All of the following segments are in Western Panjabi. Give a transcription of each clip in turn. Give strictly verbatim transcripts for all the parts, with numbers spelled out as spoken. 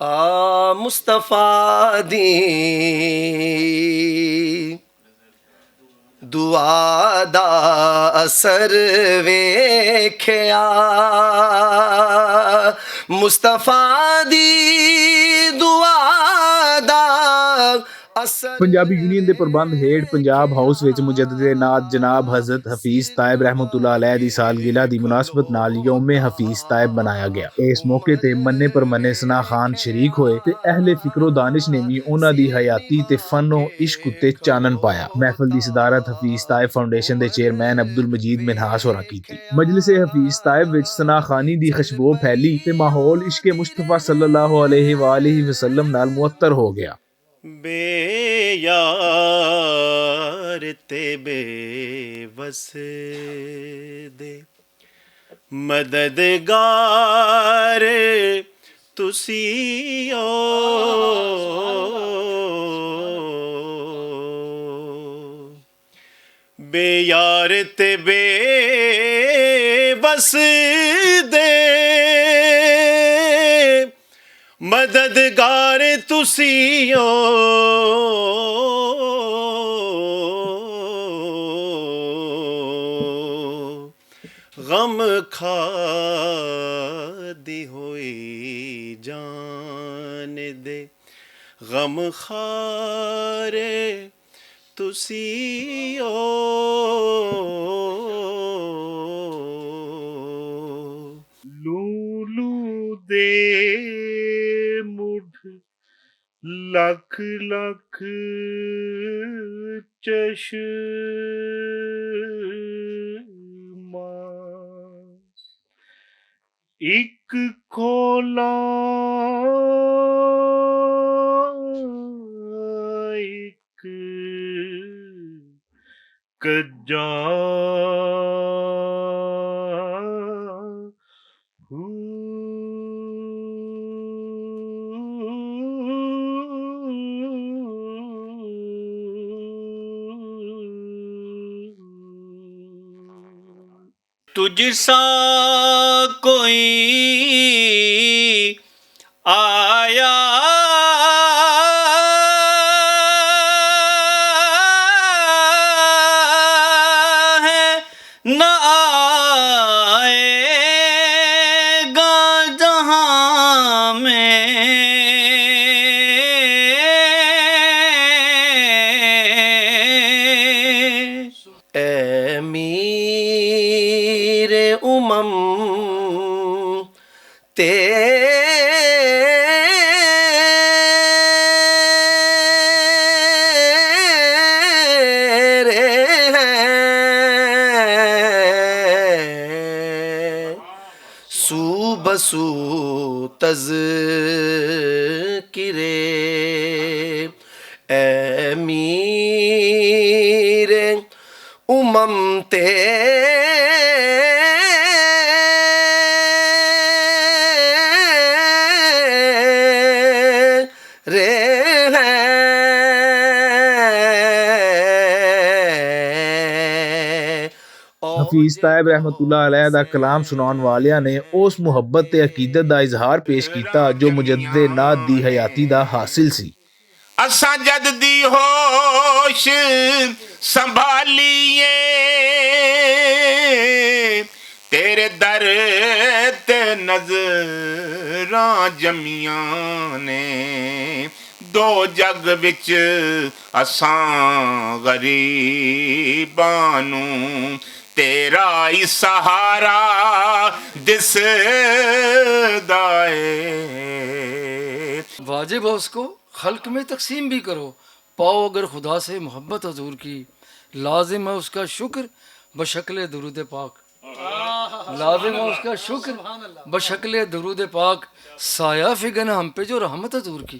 آ مصطفیٰ دی دعا دا اثر ویکھیا، مصطفیٰ دی دعا دا اثر۔ پنجابی یونین دے پربند ہیڈ پنجاب ہاؤس وچ مجدد نعت جناب حضرت حفیظ طائب رحمۃ اللہ علیہ دی سالگرہ دی مناسبت نال یوم حفیظ طائب منایا گیا۔ اس موقع تے منے پر منے ثنا خان شریک ہوئے تے اہل فکر و دانش نے وی انہاں دی حیاتی تے فن و عشق اتے چانن پایا۔ محفل دی صدارت حفیظ طائب فاؤنڈیشن دے چیئرمین عبدالمجید منہاس ہوراں کیتی۔ مجلس حفیظ طائب وچ ثنا خانی دی خوشبو پھیلی تے ماحول عشق مصطفیٰ صلی اللہ علیہ وآلہ وسلم نال معطر ہو گیا۔ بے یار تے بے وس دے مددگار تسی ہو۔ بے یار تے بے وس دے مددگار تسی ہو۔ غم کھا دی ہوئی جان دے غم خارے تسی او۔ لولو دے مڈھ لکھ لکھ چشمہ، اک کھولا اک کجا۔ تجھ سا کوئی آیا ہے نہ آئے گا جہاں میں۔ اے میر امم تیرے ہیں سو بسو تذکرے۔ اے میر امم تیرے ہیں۔ حفیظ طائب رحمت اللہ علیہ دا کلام سنان والیاں نے اس محبت تے عقیدت دا اظہار پیش کیتا جو مجدد نعت دی حیاتی دا حاصل سی۔ اساں جد دی ہوش سنبھالیے، تیرے در تے نظراں جمیاں نے۔ دو جگ وچ اساں غریباں نوں تیرا ہی سہارا دسدا اے۔ واجب ہے اس کو خلق میں تقسیم بھی کرو۔ پاؤ اگر خدا سے محبت حضور کی، لازم ہے اس کا شکر بشکل درود پاک۔ لازم ہے اس کا شکر بشکل درود پاک۔ سایہ فگن ہم پہ جو رحمت حضور کی۔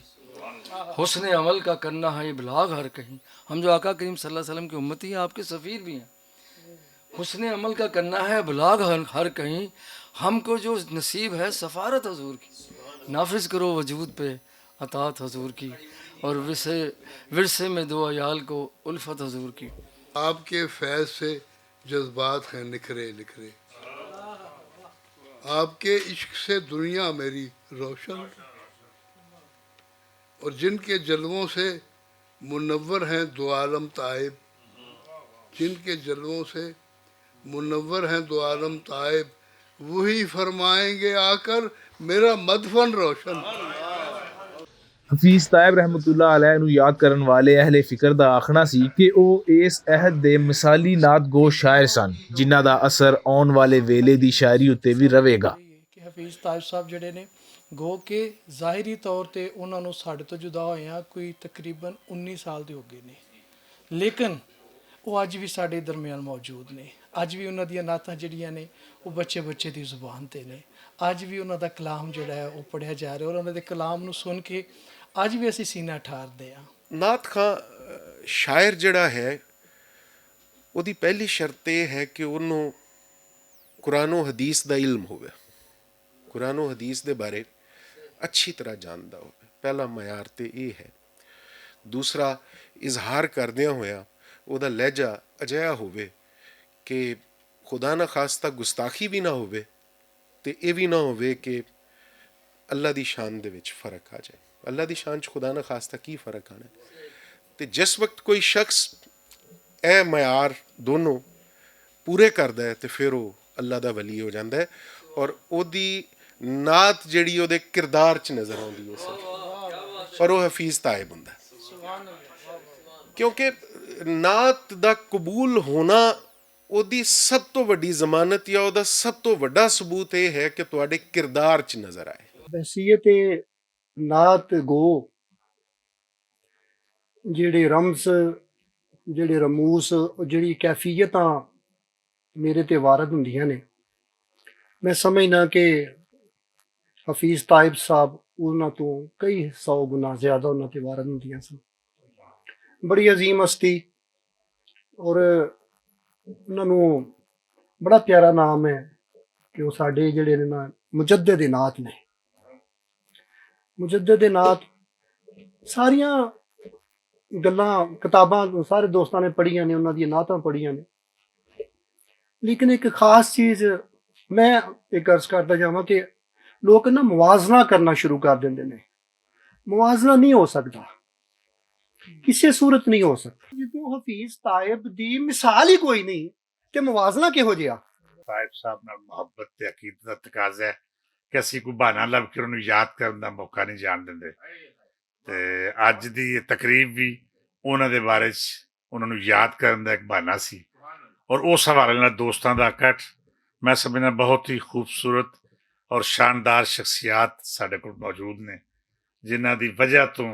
حسن عمل کا کرنا ہے ابلاغ ہر کہیں۔ ہم جو آقا کریم صلی اللہ علیہ وسلم کی امتی ہیں، آپ کے سفیر بھی ہیں۔ حسن عمل کا کرنا ہے ابلاغ ہر، ہر کہیں۔ ہم کو جو نصیب ہے سفارت حضور کی، نافذ کرو وجود پہ اطاعت حضور کی، اور ورثے، ورثے میں دو عیال کو الفت حضور کی۔ آپ کے فیض سے جذبات ہیں نکھرے نکھرے، آپ کے عشق سے دنیا میری روشن۔ اور جن کے جلووں سے منور ہیں دو عالم تائب، جن کے جلووں سے منور ہیں دو عالم تائب، وہی فرمائیں گے آ کر میرا مدفن روشن۔ حفیظ طائب رحمۃ اللہ علیہ نوں یاد کرن والے اہل فکر دا آکھنا سی کہ او اس عہد دے مثالی نعت گو شاعر سن، جنہاں دا اثر آن والے ویلے دی شاعری اتے وی رہے گا۔ کہ حفیظ طائب صاحب جڑے نے، گو کہ ظاہری طور تے انہاں نوں ساڈے تو جدا ہوئیاں کوئی تقریباً انیس سال دے ہو گئے نے، لیکن وہ اج بھی ساڈے درمیان موجود نے۔ اج بھی انہاں دیاں نعتاں جڑیاں نے، وہ بچے بچے دی زبان تے نے۔ اج بھی انہاں دا کلام جڑا ہے، وہ پڑھیا جا رہا ہے اور انہاں دے کلام نوں سن کے اج بھی اسی سینہ ٹھار دے ہاں۔ نعت خاں شاعر جڑا ہے، وہ دی پہلی شرط یہ ہے کہ انہوں قرآن و حدیث دا علم ہوئے، قرآن و حدیث دے بارے اچھی طرح جاندا ہوئے۔ پہلا معیار تے یہ ہے۔ دوسرا، اظہار کردیاں ہویا وہ دا لہجہ اجہا ہوئے کہ خدا نہ خواستہ گستاخی بھی نہ ہوئے، تے ایہہ وی نہ ہووے کہ اللہ دی شان دے وچ فرق آ جائے۔ اللہ دی شان چ خدا نہ خاص تک کی فرق آنا ہے؟ تے جس وقت کوئی شخص اے معیار دونوں پورے کردا ہے تے فیر او اللہ دا ولی ہو جاندا ہے، اور اوہدی نات جیہڑی اوہدے کردار چ نظر آندی ہے سر، اور او حفیظ تائب ہوندا ہے۔ کیونکہ نات دا قبول ہونا اوہدی سب توں وڈی ضمانت یا اوہدا سب توں وڈا ثبوت ایہہ ہے کہ تہاڈے کردار چ نظر آئے۔ بحثیت نعت گو جیہڑے رمز، جیہڑے رموز، جیہڑی کیفیتاں میرے تے وارد ہوندیاں نے، میں سمجھنا کہ حفیظ طائب صاحب انہاں توں کئی سو گنا زیادہ انہاں تے وارد ہوندیاں سن۔ بڑی عظیم ہستی، اور انہاں نوں بڑا پیارا نام ہے کہ وہ ساڈے جڑے نے نا مجدد نعت نے۔ مجدد نعت ساریاں گلاں، کتاباں سارے دوستاں نے پڑھیاں نے، انہاں دی نعتاں پڑھیاں نے۔ لیکن ایک خاص چیز میں ایک عرض کردا جاواں کہ لوگ نا موازنہ کرنا شروع کر دیندے نے۔ موازنہ نہیں ہو سکدا، کسے صورت نہیں ہو سکدا۔ جدوں حفیظ طائب دی مثال ہی کوئی نہیں، تے موازنہ کہو جیا؟ طائب صاحب نال محبت تے عقیدت دا تقاضا ہے کہ اسی کوئی بہانہ لب کے انہوں یاد کرن دا موقع نہیں جان دیندے۔ تے اج دی یہ تقریب بھی انہاں دے بارے چ انہاں نوں یاد کرن دا ایک بہانہ سی، اور اس حوالے نال دوستاں دا اکٹھ، میں سمجھنا، بہت ہی خوبصورت اور شاندار شخصیات ساڈے کول موجود نے، جنہاں دی وجہ توں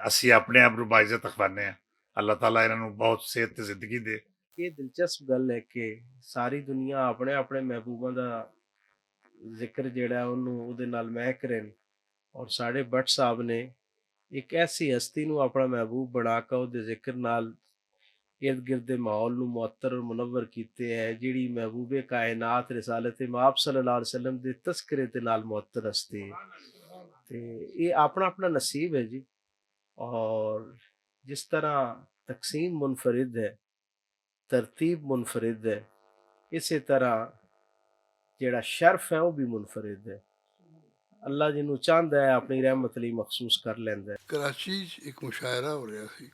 اسی اپنے آپ نوں باعزت اخوانے ہاں۔ اللہ تعالیٰ انہاں نوں بہت صحت تے زندگی دے۔ ایہہ دلچسپ گل ہے کہ ساری دنیا اپنے اپنے محبوباں دا ذکر جیہڑا ہے انہوں اوہدے نال مہک رہن، اور ساڈے بٹ صاحب نے ایک ایسی ہستی نوں اپنا محبوب بنا کے اوہدے ذکر نال ارد گرد دے ماحول نوں معطر اور منور کیتے ہیں، جیہڑی محبوب کائنات رسالت مآب صلی اللہ علیہ وسلم دے تذکرے دے نال معطر ہستی ہے۔ تے ایہہ اپنا اپنا نصیب ہے جی۔ اور جس طرح تقسیم منفرد ہے، ترتیب منفرد ہے، اسے طرح جیہڑا شرف ہے وہ بھی منفرد ہے۔ اللہ جنوں چاہندا ہے اپنی رحمت لئی مخصوص کر لیندا ہے۔ کراچی چ اک مشاعرہ ہو رہیا سی،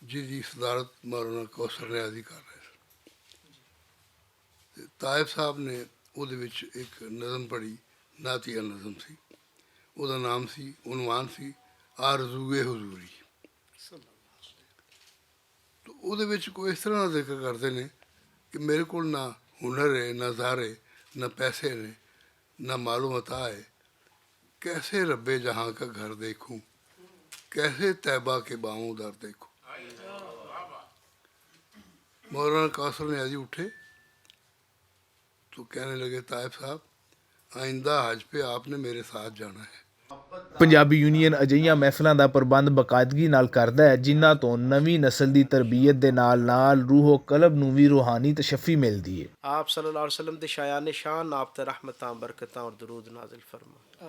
جس دی صدارت مولانا کوثر نیازی کر رہے سن۔ تے طائف صاحب نے اوہدے وچ اک نظم پڑھی، نعتیہ نظم سی۔ اوہدا نام سی، عنوان سی، آرزوئے حضوری۔ تو اوہدے وچ کوئی اس طرح دا ذکر کردے نے کہ میرے کول نہ ہنر ہے، نہ زر ہے، نہ پیسے نے، نہ مال و متاع ہے۔ کیسے رب جہاں کا گھر دیکھوں؟ کیسے طیبہ کے باؤں در دیکھوں؟ مولانا قاسم نیازی اٹھے تو کہنے لگے، طائف صاحب، آئندہ حج پہ آپ نے میرے ساتھ جانا ہے۔ پنجابی یونین اجہیاں محفلاں دا پربند باقاعدگی نال کردا ہے، جنہاں توں نویں نسل دی تربیت دے نال نال روح و قلب نوں وی روحانی تشفی ملدی ہے۔ آپ صلی اللہ علیہ وسلم دے شایان شان آپ تے رحمتاں، برکتاں اور درود نازل فرما۔